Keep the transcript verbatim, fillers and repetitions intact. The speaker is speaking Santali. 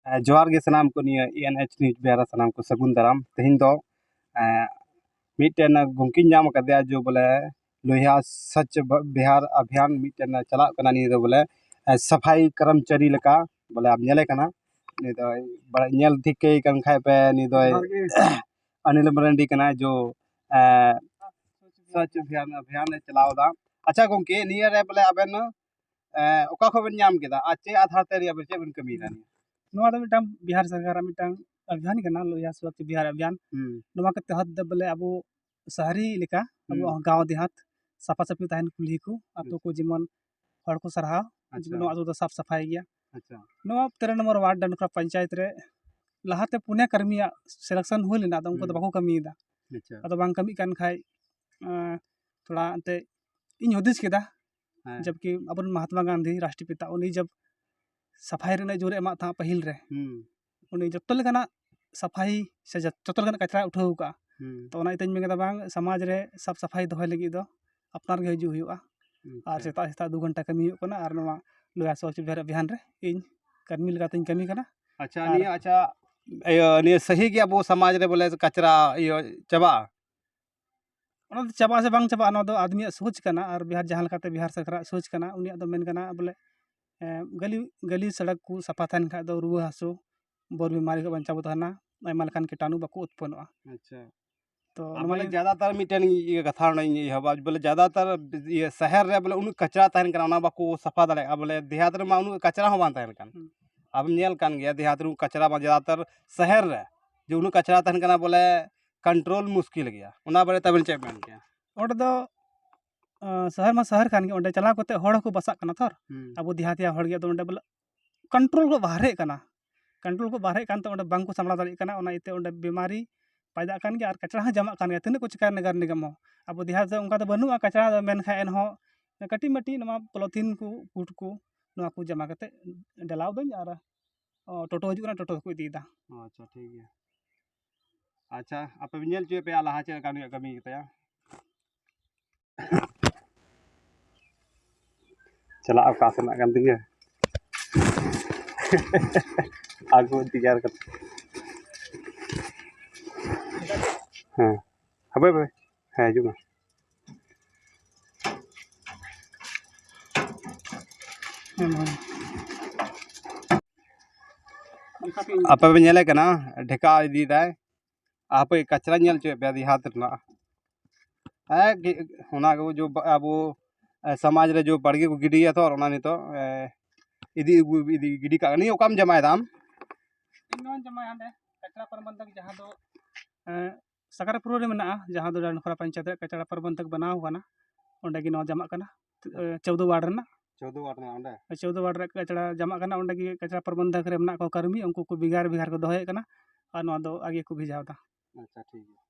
ᱮ, ᱡᱚᱦᱟᱨ ᱜᱮ ᱥᱟᱱᱟᱢ ᱠᱚ, ᱱᱤᱭᱟᱹ ENH News ᱵᱮᱦᱟᱨᱟ ᱥᱟᱱᱟᱢ ᱠᱚ ᱥᱟᱹᱜᱩᱱ ᱫᱟᱨᱟᱢ᱾ ᱛᱮᱦᱮᱧ ᱫᱚ, ᱮ, ᱢᱤᱫᱴᱮᱱ ᱜᱚᱢᱠᱮᱧ ᱧᱟᱢ ᱟᱠᱟᱫᱮᱭᱟ, ᱡᱮ ᱵᱚᱞᱮ ᱞᱳᱦᱤᱭᱟ ᱥᱚᱪᱪᱷ ᱵᱷᱟ-, ᱵᱤᱦᱟᱨ ᱟᱵᱷᱤᱭᱟᱱ ᱢᱤᱫᱴᱮᱱ ᱪᱟᱞᱟᱜ ᱠᱟᱱᱟ᱾ ᱱᱤᱭᱟᱹ ᱫᱚ ᱵᱚᱞᱮ, ᱮ, ᱥᱟᱯᱷᱟᱭ ᱠᱚᱨᱢᱪᱟᱨᱤ ᱞᱮᱠᱟ ᱵᱚᱞᱮ ᱟᱢ ᱧᱮᱞᱮ ᱠᱟᱱᱟ᱾ ᱩᱱᱤ ᱫᱚ ᱵᱟᱲᱟᱭ, ᱧᱮᱞ ᱴᱷᱤᱠ ᱠᱟᱭ ᱠᱟᱱ ᱠᱷᱟᱡ ᱯᱮ, ᱩᱱᱤ ᱫᱚᱭ ᱡᱚᱦᱟᱨ ᱜᱮ᱾ ᱚᱱᱤᱞ ᱢᱟᱨᱟᱱᱰᱤ ᱠᱟᱱᱟᱭ, ᱡᱚ, ᱮ, ᱥᱚᱪᱪᱷ ᱚᱵᱷᱤᱭᱟᱱ, ᱚᱵᱷᱤᱭᱟᱱ ᱮ ᱪᱟᱞᱟᱣ ᱮᱫᱟ᱾ ᱟᱪᱪᱷᱟ ᱜᱚᱢᱠᱮ, ᱱᱤᱭᱟᱹ ᱨᱮ ᱵᱚᱞᱮ ᱟᱵᱮᱱ, ᱮ, ᱚᱠᱟ ᱠᱷᱚᱱ ᱵᱮᱱ ᱧᱟᱢ ᱠᱮᱫᱟ ᱟᱨ ᱪᱮᱫ ᱟᱫᱷᱟᱨ ᱛᱮ ᱱᱤᱭᱟᱹ ᱵᱮᱱ ᱪᱮᱫ ᱵᱮᱱ ᱠᱟᱹᱢᱤᱭᱮᱫᱟ ᱱᱤᱭᱟᱹ? ᱱᱚᱣᱟ ᱫᱚ ᱢᱤᱫᱴᱟᱝ ᱵᱤᱦᱟᱨ ᱥᱚᱨᱠᱟᱨᱟᱜ ᱢᱤᱫᱴᱟᱝ ᱚᱵᱷᱤᱭᱟᱱ ᱠᱟᱱᱟ, ᱞᱳᱦᱤᱭᱟ ᱥᱚᱪᱪᱷ ᱵᱤᱦᱟᱨ ᱚᱵᱷᱤᱭᱟᱱ᱾ ᱦᱩᱸ᱾ ᱱᱚᱣᱟ ᱠᱚ ᱛᱮᱦᱚᱸ ᱫᱚ ᱵᱚᱞᱮ ᱟᱵᱚ ᱥᱟᱦᱟᱨᱤ ᱞᱮᱠᱟ ᱟᱵᱚ ᱦᱩᱸ᱾ ᱜᱟᱶ ᱫᱮᱦᱟᱛ ᱥᱟᱯᱷᱟ ᱥᱟᱹᱯᱷᱤ ᱛᱟᱦᱮᱱ ᱠᱩᱞᱦᱤ ᱠᱚ, ᱟᱛᱳ ᱠᱚ, ᱡᱮᱢᱚᱱ ᱦᱚᱲ ᱠᱚ ᱥᱟᱨᱦᱟᱣ, ᱟᱪᱪᱷᱟ᱾ ᱡᱮᱢᱚᱱ ᱱᱚᱣᱟ ᱟᱛᱳ ᱫᱚ ᱥᱟᱯᱷ ᱥᱟᱯᱷᱟᱭ ᱜᱮᱭᱟ᱾ ᱟᱪᱪᱷᱟ᱾ ᱱᱚᱣᱟ ᱛᱮᱨᱚ ᱱᱚᱢᱵᱚᱨ ᱣᱟᱨᱰ ᱰᱟᱱᱰᱠᱷᱟᱨᱟ ᱯᱚᱧᱪᱟᱭᱮᱛ ᱨᱮ ᱞᱟᱦᱟᱛᱮ ᱯᱩᱱᱭᱟ ᱠᱟᱹᱢᱤᱭᱟᱜ selection ᱦᱩᱭ ᱞᱮᱱᱟ, ᱟᱫᱚ ᱩᱱᱠᱩ ᱫᱚ ᱦᱩᱸ᱾ ᱵᱟᱠᱚ ᱠᱟᱹᱢᱤᱭᱮᱫᱟ᱾ ᱟᱪᱪᱷᱟ᱾ ᱟᱫᱚ ᱵᱟᱝ ᱠᱟᱹᱢᱤᱜ ᱠᱟᱱ ᱠᱷᱟᱡ, ᱟᱸ, ᱛᱷᱚᱲᱟ ᱮᱱᱛᱮ ᱤᱧ ᱦᱩᱫᱤᱥ ᱠᱮᱫᱟ, ᱦᱮᱸ᱾ ᱡᱟᱵᱠᱤ ᱟᱵᱚᱨᱮᱱ ᱢᱚᱦᱟᱛᱢᱟ ᱜᱟᱱᱫᱷᱤ ᱨᱟᱥᱴᱨᱚᱯᱤᱛᱟ, ᱩᱱᱤ ᱡᱟᱵ ᱥᱟᱯᱷᱟᱭ ᱨᱮᱱᱟᱜ ᱡᱳᱨᱮ ᱮᱢᱟᱜ ᱛᱟᱦᱮᱸᱫ ᱯᱟᱹᱦᱤᱞ ᱨᱮ, ᱦᱩᱸ᱾ ᱩᱱᱤ ᱡᱚᱛᱚ ᱞᱮᱠᱟᱱᱟᱜ ᱥᱟᱯᱷᱟᱭ ᱥᱮ ᱡᱚᱛ-, ᱡᱚᱛᱚ ᱞᱮᱠᱟᱱᱟᱜ ᱠᱟᱪᱨᱟᱭ ᱩᱴᱷᱟᱹᱣ ᱠᱟᱜᱼᱟ᱾ ᱦᱩᱸ᱾ ᱛᱚ ᱚᱱᱟ ᱤᱭᱟᱹᱛᱮᱧ ᱢᱮᱱ ᱠᱮᱫᱟ, ᱵᱟᱝ, ᱥᱚᱢᱟᱡᱽ ᱨᱮ ᱥᱟᱯᱷ ᱥᱟᱯᱷᱟᱭ ᱫᱚᱦᱚᱭ ᱞᱟᱹᱜᱤᱫ ᱫᱚ ᱟᱯᱱᱟᱨ ᱜᱮ ᱦᱤᱡᱩᱜ ᱦᱩᱭᱩᱜᱼᱟ᱾ ᱟᱨ ᱟᱪᱪᱷᱟ᱾ ᱥᱮᱛᱟᱜ ᱥᱮᱛᱟᱜ ᱫᱩ ᱜᱷᱚᱱᱴᱟ ᱠᱟᱹᱢᱤ ᱦᱩᱭᱩᱜ ᱠᱟᱱᱟ, ᱟᱨ ᱱᱚᱣᱟ ᱞᱳᱦᱤᱭᱟ ᱥᱚᱪᱪᱷ ᱵᱤᱦᱟᱨ ᱚᱵᱷᱤᱭᱟᱱ ᱨᱮ ᱤᱧ ᱠᱟᱹᱢᱤ ᱞᱮᱠᱟᱛᱤᱧ ᱠᱟᱹᱢᱤ ᱠᱟᱱᱟ᱾ ᱟᱪᱪᱷᱟ, ᱟᱨ ᱱᱤᱭᱟᱹ, ᱟᱪᱪᱷᱟ, ᱤᱭᱟᱹ, ᱱᱤᱭᱟᱹ ᱥᱟᱹᱦᱤ ᱜᱮ ᱟᱵᱚ ᱥᱚᱢᱟᱡᱽ ᱨᱮ ᱵᱚᱞᱮ ᱠᱟᱪᱨᱟ, ᱤᱭᱟᱹ, ᱪᱟᱵᱟᱜᱼᱟ? ᱚᱱᱟ ᱫᱚ ᱪᱟᱵᱟᱜᱼᱟ ᱥᱮ ᱵᱟᱝ ᱪᱟᱵᱟᱜᱼᱟ, ᱱᱚᱣᱟ ᱫᱚ ᱟᱫᱢᱤᱭᱟᱜ ᱥᱳᱪ ᱠᱟᱱᱟ, ᱟᱨ ᱵᱤᱦᱟᱨ, ᱡᱟᱦᱟᱸ ᱞᱮᱠᱟᱛᱮ ᱵᱤᱦᱟᱨ ᱥᱚᱨᱠᱟᱨᱟᱜ ᱥᱳᱪ ᱠᱟᱱᱟ, ᱩᱱᱤᱭᱟᱜ ᱫᱚ ᱢᱮᱱ ᱠᱟᱱᱟ ᱵᱚᱞᱮ, ᱮᱸ, ᱜᱟᱹᱞᱤ, ᱜᱟᱹᱞᱤ ᱥᱚᱲᱚᱠ ᱠᱚ ᱥᱟᱯᱷᱟ ᱛᱟᱦᱮᱱ ᱠᱷᱟᱡ ᱫᱚ ᱨᱩᱣᱟᱹ ᱦᱟᱹᱥᱩ, ᱵᱚᱨ ᱵᱤᱢᱟᱨᱤ ᱠᱷᱚᱱ ᱵᱟᱧᱪᱟᱣ ᱵᱚ ᱛᱟᱦᱮᱱᱟ, ᱟᱭᱢᱟ ᱞᱮᱠᱟᱱ ᱠᱤᱴᱟᱱᱩ ᱵᱟᱠᱚ ᱩᱛᱯᱚᱱᱱᱚᱜᱼᱟ᱾ ᱟᱪᱪᱷᱟ᱾ ᱛᱚ ᱟᱨ ᱱᱚᱣᱟ ᱵᱚᱞᱮ ᱤᱭᱟᱹ ᱡᱟᱫᱟᱛᱟᱨ ᱢᱤᱫᱴᱮᱱ ᱤᱭᱟᱹ ᱠᱟᱛᱷᱟ ᱚᱸᱰᱮᱧ ᱮᱦᱚᱵᱟ, ᱵᱚᱞᱮ ᱡᱟᱫᱟᱛᱟᱨ ᱤᱭᱟᱹ ᱥᱟᱦᱟᱨ ᱨᱮ ᱵᱚᱞᱮ ᱩᱱᱟᱹᱜ ᱠᱟᱪᱨᱟ ᱛᱟᱦᱮᱱ ᱠᱟᱱᱟ, ᱚᱱᱟ ᱵᱟᱠᱚ ᱥᱟᱯᱷᱟ ᱫᱟᱲᱮᱭᱟᱜᱼᱟ᱾ ᱵᱚᱞᱮ ᱫᱮᱦᱟᱛ ᱨᱮᱢᱟ ᱩᱱᱟᱹᱜ ᱠᱟᱪᱨᱟ ᱦᱚᱸ ᱵᱟᱝ ᱛᱟᱦᱮᱱ ᱠᱟᱱ᱾ ᱦᱩᱸ᱾ ᱟᱢ ᱧᱮᱞ ᱠᱟᱱ ᱜᱮᱭᱟ ᱫᱮᱦᱟᱛ ᱨᱮ ᱠᱟᱪᱨᱟ ᱵᱟᱝ, ᱡᱟᱫᱟᱛᱟᱨ ᱥᱟᱦᱟᱨ ᱨᱮ ᱡᱮ ᱩᱱᱟᱹᱜ ᱠᱟᱪᱨᱟ ᱛᱟᱦᱮᱱ ᱠᱟᱱᱟ, ᱵᱚᱞᱮ control ᱢᱩᱥᱠᱤᱞ ᱜᱮᱭᱟ᱾ ᱚᱱᱟ ᱵᱟᱨᱮᱛᱮ ᱟᱵᱮᱱ ᱪᱮᱫ ᱵᱮᱱ ᱢᱮᱱ ᱠᱮᱭᱟ? ᱚᱸᱰᱮ ᱫᱚ, ᱟᱸ, ᱥᱟᱦᱟᱨ ᱢᱟ ᱥᱟᱦᱟᱨ ᱠᱟᱱ ᱜᱮ, ᱚᱸᱰᱮ ᱪᱟᱞᱟᱣ ᱠᱟᱛᱮ ᱦᱚᱲ ᱦᱚᱸᱠᱚ ᱵᱟᱥᱟᱜ ᱠᱟᱱᱟ ᱛᱷᱚᱨ᱾ ᱦᱩᱸ᱾ ᱟᱵᱚ ᱫᱮᱦᱟᱛᱤᱭᱟ ᱦᱚᱲ ᱜᱮ, ᱟᱫᱚ ᱚᱸᱰᱮ ᱵᱚᱞᱮ control ᱠᱚ ᱵᱟᱦᱨᱮᱜ ᱠᱟᱱᱟ, control ᱠᱚ ᱵᱟᱦᱨᱮᱜ ᱠᱟᱱᱛᱮ ᱚᱸᱰᱮ ᱵᱟᱝᱠᱚ ᱥᱟᱢᱲᱟᱣ ᱫᱟᱲᱮᱭᱟᱜ ᱠᱟᱱᱟ᱾ ᱚᱱᱟ ᱤᱭᱟᱹᱛᱮ ᱚᱸᱰᱮ ᱵᱤᱢᱟᱨᱤ ᱯᱟᱭᱫᱟᱜ ᱠᱟᱱ ᱜᱮᱭᱟ ᱟᱨ ᱠᱟᱪᱨᱟ ᱦᱚᱸ ᱡᱟᱢᱟᱜ ᱠᱟᱱ ᱜᱮᱭᱟ᱾ ᱛᱤᱱᱟᱹᱜ ᱠᱚ ᱪᱤᱠᱟᱹᱭᱟ ᱱᱟᱜᱟᱨ ᱱᱤᱜᱚᱢ ᱦᱚᱸ? ᱟᱵᱚ ᱫᱮᱦᱟᱛ ᱫᱚ ᱚᱱᱠᱟ ᱫᱚ ᱵᱟᱹᱱᱩᱜᱼᱟ ᱠᱟᱪᱨᱟ ᱫᱚ, ᱢᱮᱱᱠᱷᱟᱱ ᱮᱱᱦᱚᱸ ᱠᱟᱹᱴᱤᱡ ᱢᱟᱹᱴᱤᱡ ᱱᱚᱣᱟ ᱯᱚᱞᱚᱛᱷᱤᱱ ᱠᱚ, ᱠᱩᱴ ᱠᱚ, ᱱᱚᱣᱟ ᱠᱚ ᱡᱟᱢᱟ ᱠᱟᱛᱮ ᱰᱮᱞᱟᱣ ᱫᱟᱹᱧ ᱟᱨ, ᱚ, ᱴᱳᱴᱳ ᱦᱤᱡᱩᱜ ᱠᱟᱱᱟ, ᱴᱳᱴᱳ ᱛᱮᱠᱚ ᱤᱫᱤᱭᱮᱫᱟ᱾ ᱚ, ᱟᱪᱪᱷᱟ, ᱴᱷᱤᱠ ᱜᱮᱭᱟ᱾ ᱟᱪᱪᱷᱟ, ᱟᱯᱮ ᱯᱮ ᱧᱮᱞ ᱦᱚᱪᱚᱭᱮᱫ ᱯᱮᱭᱟ ᱞᱟᱦᱟ ᱪᱮᱫ ᱞᱮᱠᱟ ᱩᱱᱤᱭᱟᱜ ᱠᱟᱹᱢᱤ ᱜᱮᱛᱟᱭᱟ? ᱪᱟᱞᱟᱜ ᱚᱠᱟ ᱥᱮᱱᱟᱜ ᱠᱟᱱ ᱛᱤᱧᱟᱹ? ᱟᱹᱜᱩ ᱤᱫᱤ ᱜᱮᱭᱟ ᱟᱨ ᱠᱟᱛᱮ᱾ ᱦᱮᱸ, ᱦᱟᱯᱳᱭ, ᱦᱟᱯᱳᱭ᱾ ᱦᱮᱸ, ᱦᱤᱡᱩᱜ ᱢᱮ᱾ ᱟᱯᱮ ᱯᱮ ᱧᱮᱞᱮ ᱠᱟᱱᱟ, ᱰᱷᱮᱠᱟ ᱤᱫᱤᱭᱮᱫᱟᱭ᱾ ᱦᱟᱯᱳᱭ, ᱠᱟᱪᱨᱟ ᱧᱮᱞ ᱦᱚᱪᱚᱭᱮᱫ ᱯᱮᱭᱟ, ᱦᱟᱛ ᱨᱮᱱᱟᱜ᱾ ᱦᱮᱸ, ᱜᱮ-, ᱚᱱᱟ ᱠᱚ ᱡᱚ ᱵᱟ-, ᱟᱵᱚ, ᱮ, ᱥᱚᱢᱟᱡᱽ ᱨᱮ ᱡᱚ ᱵᱟᱲᱜᱮ ᱠᱚ ᱜᱤᱰᱤᱭᱟ ᱛᱚ, ᱟᱨ ᱚᱱᱟ ᱱᱤᱛᱚᱜ, ᱮ, ᱤᱫᱤ ᱟᱹᱜᱩ, ᱤᱫᱤ ᱜᱤᱰᱤ ᱠᱟᱜ ᱠᱟᱱᱟ᱾ ᱱᱤᱭᱟᱹ ᱚᱠᱟᱢ ᱡᱟᱢᱟᱭ ᱫᱟᱢ? ᱤᱧ ᱱᱚᱣᱟᱧ ᱡᱟᱢᱟᱭᱟ ᱦᱟᱸᱰᱮ, ᱠᱟᱪᱨᱟ ᱯᱨᱚᱵᱚᱱᱫᱷᱚᱠ, ᱡᱟᱦᱟᱸ ᱫᱚ, ᱮ, ᱥᱟᱠᱨᱟᱯᱩᱨ ᱨᱮ ᱢᱮᱱᱟᱜᱼᱟ, ᱡᱟᱦᱟᱸ ᱫᱚ ᱰᱟᱱᱰᱠᱷᱚᱨᱟ ᱯᱚᱧᱪᱟᱭᱮᱛ ᱨᱮ ᱠᱟᱪᱲᱟ ᱯᱨᱚᱵᱚᱱᱫᱷᱚᱠ ᱵᱮᱱᱟᱣ ᱟᱠᱟᱱᱟ, ᱚᱸᱰᱮ ᱜᱮ ᱱᱚᱣᱟ ᱡᱟᱢᱟᱜ ᱠᱟᱱᱟ, ᱮ, ᱪᱳᱣᱫᱚ ᱣᱟᱨᱰ ᱨᱮᱱᱟᱜ᱾ ᱪᱳᱣᱫᱚ ᱣᱟᱨᱰ ᱨᱮᱱᱟᱜ ᱚᱸᱰᱮ? ᱪᱳᱣᱫᱚ ᱣᱟᱨᱰ ᱨᱮ ᱠᱟᱪᱲᱟ ᱡᱟᱢᱟᱜ ᱠᱟᱱᱟ, ᱚᱸᱰᱮ ᱜᱮ ᱠᱟᱪᱲᱟ ᱯᱨᱚᱵᱚᱱᱫᱷᱚᱠ ᱨᱮ ᱢᱮᱱᱟᱜ ᱠᱚᱣᱟ ᱠᱟᱹᱨᱢᱤ, ᱩᱱᱠᱩ ᱠᱚ ᱵᱷᱮᱜᱟᱨ ᱵᱷᱮᱜᱟᱨ ᱠᱚ ᱫᱚᱦᱚᱭᱮᱫ ᱠᱟᱱᱟ ᱟᱨ ᱱᱚᱣᱟ ᱫᱚ ᱟᱜᱮ ᱠᱚ ᱵᱷᱮᱡᱟᱣ ᱮᱫᱟ᱾ ᱟᱪᱪᱷᱟ, ᱴᱷᱤᱠ ᱜᱮᱭᱟ᱾